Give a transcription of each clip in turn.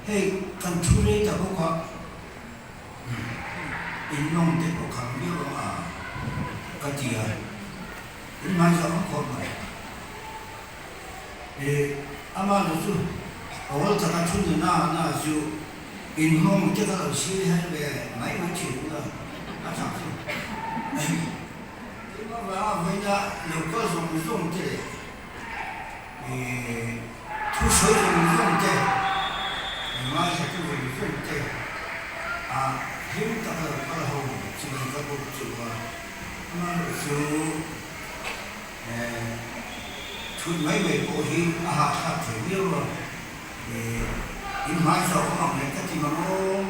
Hei kan thu rei ta bawk a, in nawng te pawh kham viau ang a ka ti a, in hmaizah awm khawp mai. Amah lo chu awl taka thu na na na chu in mawng te ka lo sir her ve mai mai thin ula a tha chu. Keimah vanga vawiina lo kal zawng zawng te leh thu sawi zawng zawng te, ngaithla zawng zawng te a hlim taka lo kal ho chuan ka bawk chu a, amaherawhchu chu. Thut mai mai pawh hi a hahthlak thei viau a, in hmai zau awm ang leh ka ti mang awm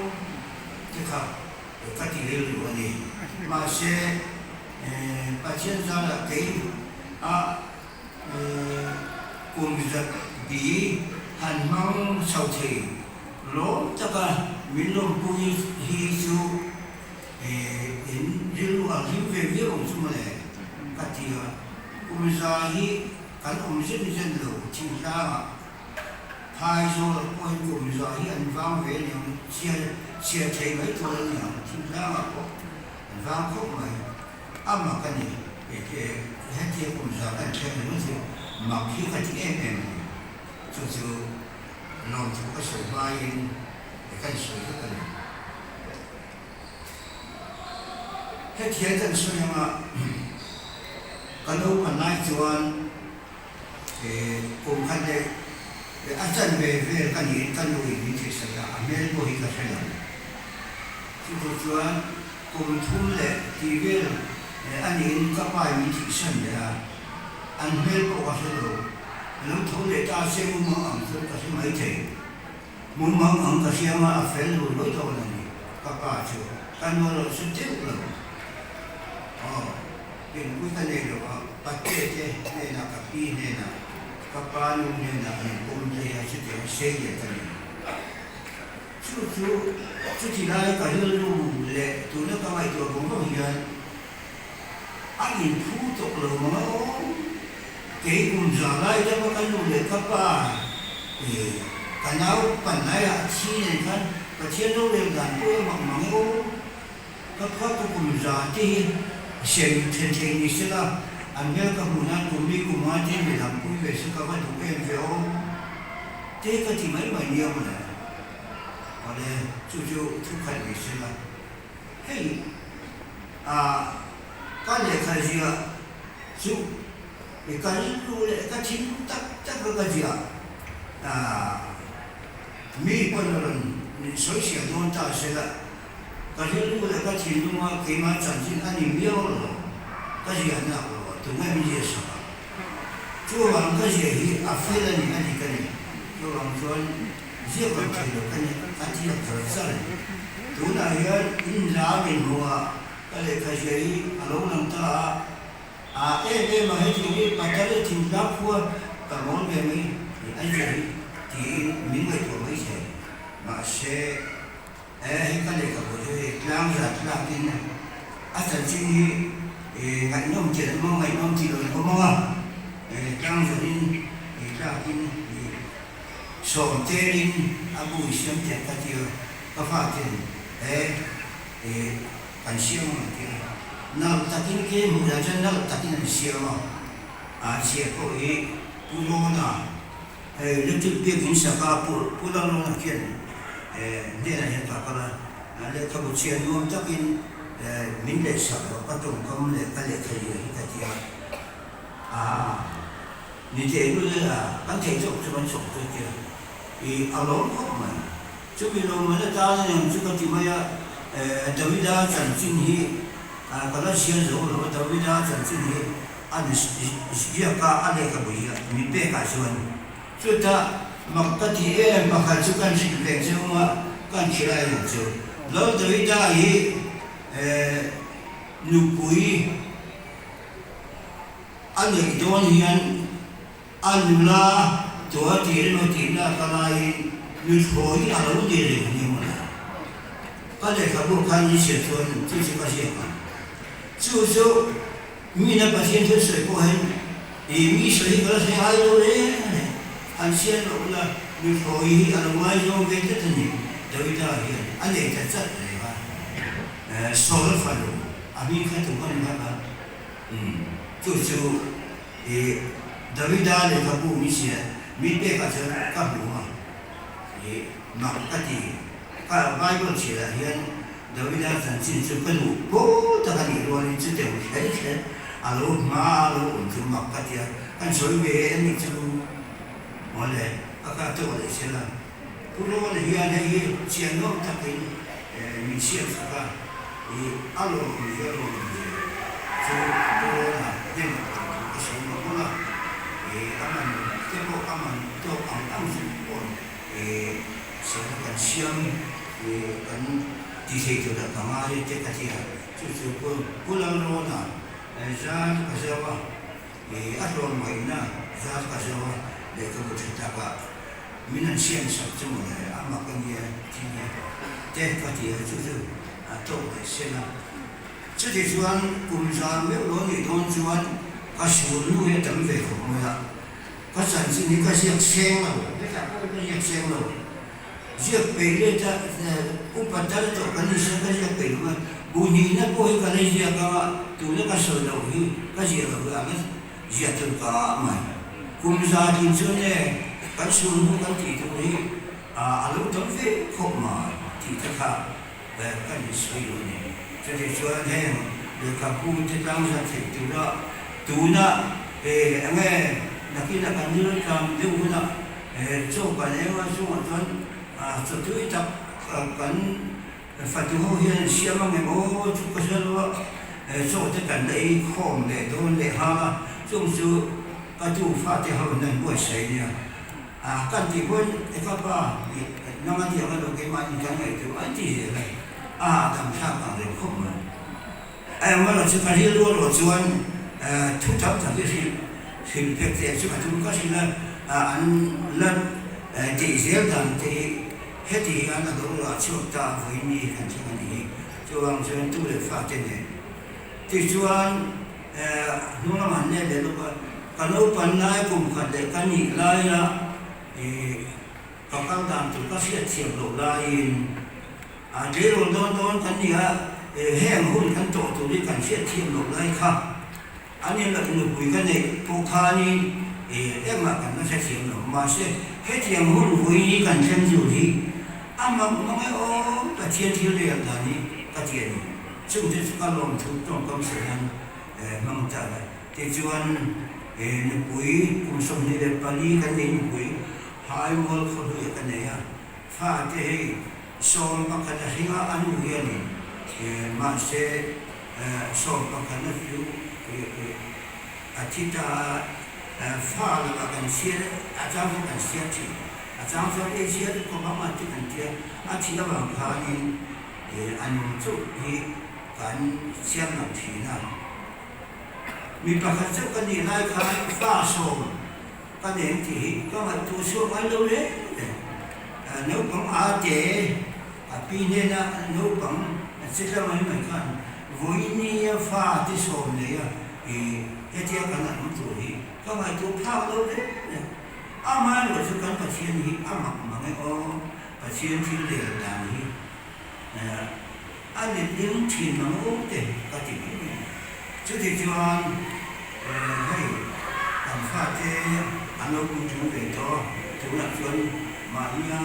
te kha ka ti rilru a ni. Mahse, Pathian zara kei a kum zat bi han hmang chho thei lawm taka min lawmpui hi chu In rilru a hlim ve viau ang chu mawle ka ti a, kum za hi kan awm zen zen lo thingtlangah phaizawl pawhin kum za hi an vang ve aniang chhiar chhiar thei mai tur a ni ang thingtlangah pawh an vang khawp mai a mak a ni hetia kum za kan thleng ringawt hi mak hi ka ti em em a ni chu chu lawmthu ka sawi hmain kan sawi vek a ni. Hetiang kan sawi anga ka naupan lai chuan kum khat leh a chanve vel ka niin ka nu in min theisak a, a hmel pawh hi ka hre lo. Chutah chuan kum thum leh tih vel a niin ka pa in min thihsan leh a, an hmel pawh ka hre lo. A lo tho leh ta se mumang ang chuan ka hre maithei. Mumang ang ka hria anga a fel ru luai dawn a ni, ka pa chu ka nual loh chu deuh lo. Aw, pinpui ka nei lo a, pate te hnenah ka pi hnenah ka pa nu hnenah an pawm thei a, chutiang sei leh ka ni. Chu chu chuti lai ka rilru leh tuna ka ngaihtuah vawng vawng hian a inphu tawk lo mang a aw. Kei kum za lai deuha ka nu leh ka pa ka nau pan laiah a thi nen khan Pathian rorel dan pawh hi a mak mang e aw. Ka pa ka kum za te hi sem then thei ni sela an hmel ka hmuh nan kum mi kum nga te mi lam pui ve se ka va duh em ve aw te ka ti mai mai nia mawle. Awle chu chu thu khat ni sela hei a ka lehkha ziah Chu i ka rilru leh ka thinlung tak tak a ka ziah a, mi pawn a rawn sawi siah dawn ta sela, ka rilru leh ka thinlunga keimah chanchin a ni miau lo, ka ziah nak lo a, tunge min ziah sak a? Chuvang ka ziah hi a fel a ni a dik a ni, chuvang chuan ziak lo thei lo ka ni a ziak char char a ni. Tunah hian inlam inhmuhah Ka lehkha ziah hi a lo lang ta a, a em em a hetiang hi Patal thingtlang khua ka rawn ve mai a ziah hi tiin min ngaihtuah mai thei. Mahse, e hei ka lehkha pawh chu hei tlang zat tlakin a chanchin hi ngaihnawm tih an awm a, ngaihnawm tih loh an awm ang a, tlang zatin tlakin sawm telin a bu i siam teh ka ti a, ka faten e. He kan siam ang tih a, nalh takin ke hmuh lah chuan nalh takin an siam a, a chhiat pawh hi Pu Lawna hei electric biak in saka Pu Pu Lalrawna khian hnenah hian ka kal a, lehkhabu chhiat nuam takin min lehsak rawh ka tawngkam leh ka lehkha zia hi ka ti a, a ni teh lul e a, kan theih chawk chu kan chawk chu a ti a, ih a lawm khawp mai. Chumi lawmman atan a nem chu ka ti mai a, Davida chanchin hi ka la chhiar zo lo a, Davida chanchin hi a ziak a, a lehkhabu hi min pekah chuan chutah mak ka ti em pakhat chu kan hrilh ve che awm a, kan hrilh a eng chu Lal Davida hi nupui a neih dawn hian A nula tua tih emaw tihna ka laiin nuthlawi a lo ni reng nia mawle. Ka lehkhabu khan i chhiat chuan chu chu ka ziak ang. Chu chu mina Pathian thil sawi pawh hian i mi sawi hi ka la hre ngai lo reng reng. Han chhiat loh la. Nuthlawi hi a lo ngaizawng ve tlat a ni, Davida hian a nei ta chat reng a, Saul fanu a hming kha tu hman kha kha, umm chu chu i Davida lehkhabu min siah min pek ah chuan ka hmu a, i mak ka ti, ka Bible chhiar ah hian Davida chanchin chu ka duh pawl tak a nih rualin chutiang kher kher a lo hma a lo awm chu mak ka ti a, kan sawi ve a nih chu mawle a ka tawh leh sel a. Pu Rawn hian hei hi chian nuam takin min siam sak a, i a lawmawm zia lawmawm zia chu Pu Rawna hnenah awm thu ka sawi mawlh mawlh a, i a man te pawh a man tawk ang ang chu pawn i Sawina kan siam i kan ti thei tur ah ka ngai e te ka ti a, chu chu Pu Pu Lalrawna zar ka zau a, i a tlawmngaihna zar ka zau a, lehkhabu tha tak ah min an siam sak chu mawle a mak a nia ti te ka ti a, chu chu a tawk leh sel a. Chuti chuan kum zar meuh lo nih dawn chuan ka sul nu hi a tam ve khawp mai a. Ka chanchin hi ka ziak seng lo, hetah pawh hi ka ziak seng lo. Ziak peih let a, upa tal tawh kan ni sia ka ziak peih lo a, bu hnihna pawh hi ka la ziak ang a, tuna ka sawi loh hi ka ziah loh hi a la ziah tur ka ah mai. Kum za tlin chuan e, kan sulhnu kan tih tur hi a lo tam ve khawp mai tih te kha Ka in sawi lo a ni. Chutih chuan heng lehkhabu te tlangzat theih tura tuna eng nge nakinah kan nil tlang deuh hunah chaw kan eng a chungah chuan chaw tui tak kan fatu ho hian an siam ang em aw chu ka hre lo a, chaw te kan la ei khawm leh dawn leh nghal a, chung chu ka tu fate ho in an buatsaih nia. A kan tih pawhin e ka pa nang a tiang alo keimah in kan ngaihtuah an ti zel a, a hahdam thlak ang reng khawp mai. A engmawlawh chu ka rilru erawh chuan thu tam tak hi hrilh hrilh pek teh chu ka tum ka hrilh a, an la tih zel dan te hi heti hian a lo rah chhuak ta vawiin hi kan thleng a nih hi. Chuvang chuan tu leh fate nen tichuan Hnung lamah an let leh lawk a, ka naupan lai kum khat leh ka nih laia ih ka kal dan tur ka hriat thiam loh laiin a tleirawl dawn dawn kan ni a, heng hun kan tawh tur hi kan hriat thiam loh lai kha an in lak nupui ka neih pawh khanin ih engmah kan la hre thiam lo. Mahse, hetiang hun vui hi kan thleng tur hi a mak mang e aw, Pathian thil rel dan hi ka ti a ni. Chungte chu ka lawmthu tawngkam sawi hian hmang ta la. Tichuan nupui kum 24 kan nei nupui Haimual khawhluiah ka nei a, fate hei 11 a hring a, a nu hianin mahse sawmpakhatna chu a thi ta a, fa lakah kan chhiar a chang chuan kan chhiar thin, a chang chuan ei chhiar khawp ang a ti kan tia, a thih avang khanin A nung chauh hi kan siam lo thin a. Mi pakhat chauh ka nih lai khan fa sawm ka neng tih hi ka ngaihtuah chhuak ngai lo reng reng. Naupang a te a pi hnena naupang che tla mai mai khan vawinia fa te sawm nei a hetia kan an awm tur hi ka ngaihtuah phak lo reng reng. Amaherawhchu chu kan Pathian hi a mak mang e aw. Pathian thil leh dan hi a letling thin ang aw te ka ti mai mai a. Chuti chuan hei kan fate an lo puitling ve tawh a, tunah chuan mahnia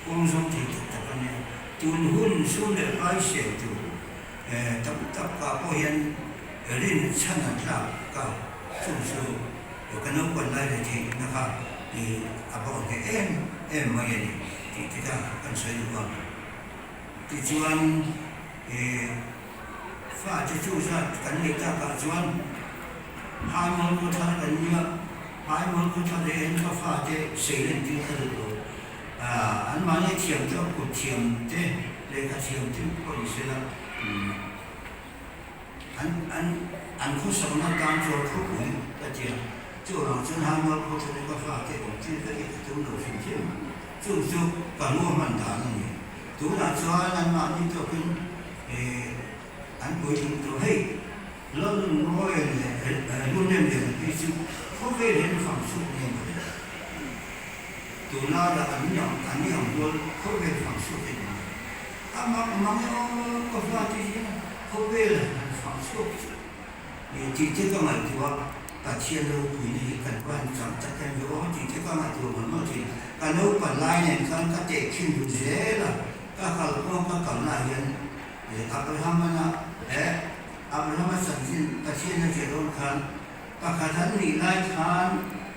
kawng zawng thei tak tak a nia. Tun hun sum leh pai siam tur tam tak ah pawh hian rin chhan an tlak ka chung chu. Ka naupan lai leh theihna kha i a bawk hneh em em mai a ni tih te kha kan sawi duh a. Tichuan i fate chu zat kan neih takah chuan Haimual khaw thar kan nia, Haimual khaw thar hi an ka fate sei lan tir kha duh lo. Anmahni thiam te, kut thiam te, lehkha thiam te pawh ni sela. An an an khawsakna tan chuan khawpui ka ti a, chuvang chuan Haimual khawthla te ka fate awm tir ka tih ka tum lo hrim hrim. Chung chu ka ruahman dan a ni. Tunah chuan anmahni tawkin eh an puitling tawh. Hei Lalnunmawia leh Lunlem lian phei chu khawvel hian fang chhuak nge maw le? Tunlaiah an ni ang, an ni ang rual khawvel fang chhuak in awm. A mak mang e aw, ka fate hian khawvel han fang chhuak chu tih te ka ngaihtuah a, Pathian ropuina hi kan van chang tak em ve aw tih te ka ngaihtuah mawlh mawlh thin. Ka naupan lai nen khan ka tehkhin ru zel a, ka kalkawng ka kalnaah hian Abraham-a eh Abraham-a chanchin Pathian a ziah dawn khan Pakhat an nih lai khan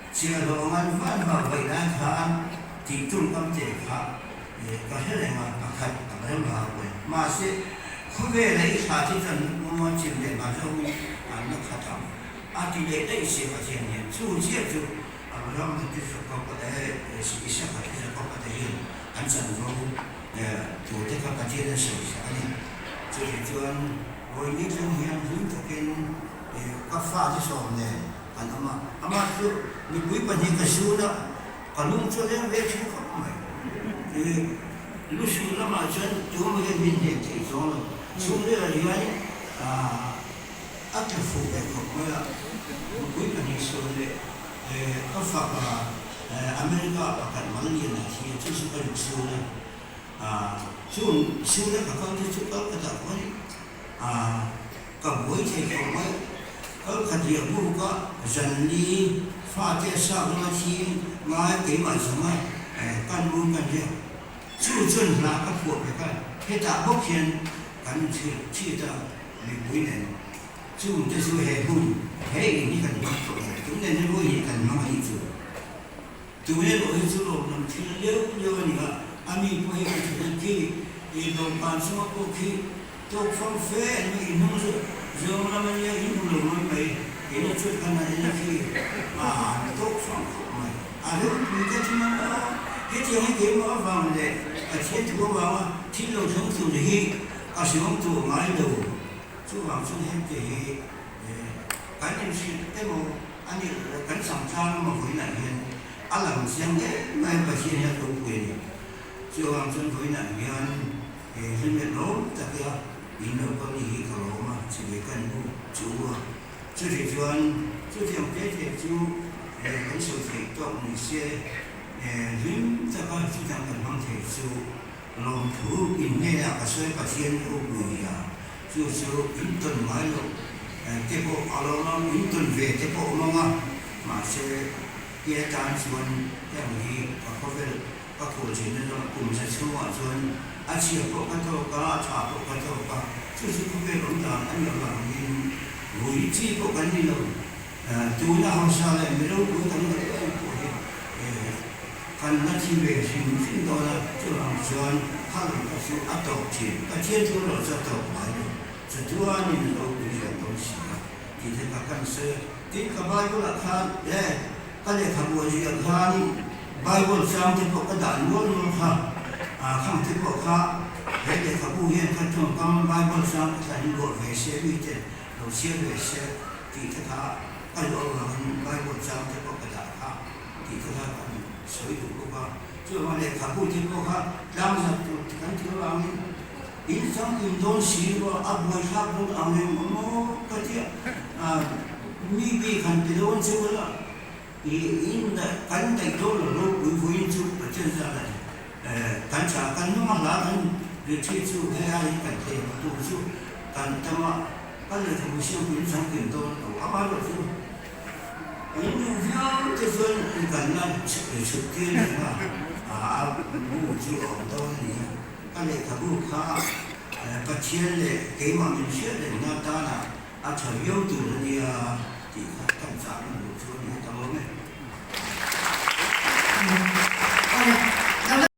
chiahhlawh ngan van vak vaih lai khan tih tum kam che kha ka hre reng a, pakhat a rem vang pawh. Mahse, khawvela i thla chu chan maw chim leh mah zawngin an la khat ang a ti leh daih si Pathian hian. Chu chiah chu Abraham a ti Jakob leh Isaka te Jakob a te hian an chanvo tur te kha Pathian a sawi sak a ni. Chutih chuan vawiin thleng hian hlim takin Ka fate sawm nen kan awm a, amah chu mipui pahnih ka sun a, ka lung chu a leng ve thin khawp mai. I lu sun lamah chuan tuemaw hian min hneh thei zawng lo, chhungrilah hian a tla fuh ve khawp mai a, mipui pahnih sun leh ka fapa America pakhat mal lian a thi a, chu chu ka lu sun a, chung sun a ka kal te chu kal ka dah khawp a ni. Ka buai thei khawp mai. Kal khat riah buk a, zan ni fate a sak lama thing ngai keimah zanga kan mu kan riak. Chu chuan hla ka phuah vek a, hetah bawk hian kan chhit a mipui nen. Chung te chu he hun, he in hi kan hmang tawh lo, tun nen erawh hi kan hmang a nih chu. Tun erawh hi chu lawmnam thil leuh leuh a ni a, a mi pawh hi kan thlen khi i dawhkan chunga pawh khi tawk fam fe an ni, i hnung chu zawng lam a nia, in hmu lo mai mai, keini chuan kan han en a khi a han tawk fam khawp mai. A ropui ka ti mang a, hetiang hi keimah avang leh Pathian thu avanga thil lo thleng tur hi ka hreawm tawh ngai lo, chuvang chuan hengte hi Kan inhrilh emaw a nih loh kan changtlang emaw vawiinah hian a lang chiang em mai Pathian hi a ropui a ni. Chuvang chuan vawiinah hian he hlimleh lawm taka in lo kal ni hi ka lawm a, chilei kan bu chu a. Chutih chuan chutiang te te chu kan sawi theih tawk ni se, hlim taka chutiang kan hmang thei chu Lawmthu in hnenah ka sawi Pathian ropui a, chu chu in tawn ngai loh te pawh a lo awm ang, in tawn ve te pawh awm ang a, mahse ti atan chuan heng hi ka khawvel ka khual thinna zawng kum za chhungah chuan a chhia pawh ka tawk a, a tha pawh ka tawk a, chu chu khawvel awm dan a nih avangin vui chi pawh kan ni lo. Tuna hausa leh mi ropui kan ngaih em pawh hi kan la thi ve hrim hrim dawn a, chuvang chuan khalam kha chu a tawp thin. Pathian thu erawh chu a tawp ngai lo, chatuanin a ropui zel dawn si a tih te kha kan sawi a. Tin, ka Bible-ah khan e ka lehkhabu a ziah khan Bible chang te pawh ka dah nual nual kha, khang te pawh kha he lehkhabu hian kha tawngkam Bible chang te kha in luah ve se mite lo chhiar ve se tih te kha ka luah avangin Bible chang te pawh ka dah kha tih te kha kan sawi duh bawk a. Chuvang lehkhabu te pawh kha tlangzat tur ti kan tih avangin in changkim dawn si lo a, a buaithlak dawn ang em maw ka tia mi bik han ti dawn che ula i in kan daih dawn lo ropui vawiin chu Pathian zat a ni. Kan tha kan hnung a hla kan retreat chu hei aiin kan thei ang tur chu kan tam a, ka lehkhabu siampuiin changkim dawn lo amaherawh chu in duh viau te chuan in kan la chhuk tir leh ang a, a bu chu a awm dawn a ni a, ka lehkhabu kha Pathian leh keimah min hriat rengna atana a tha viau tur a nia tih kha kan chahna duh chu a ni ta awm e.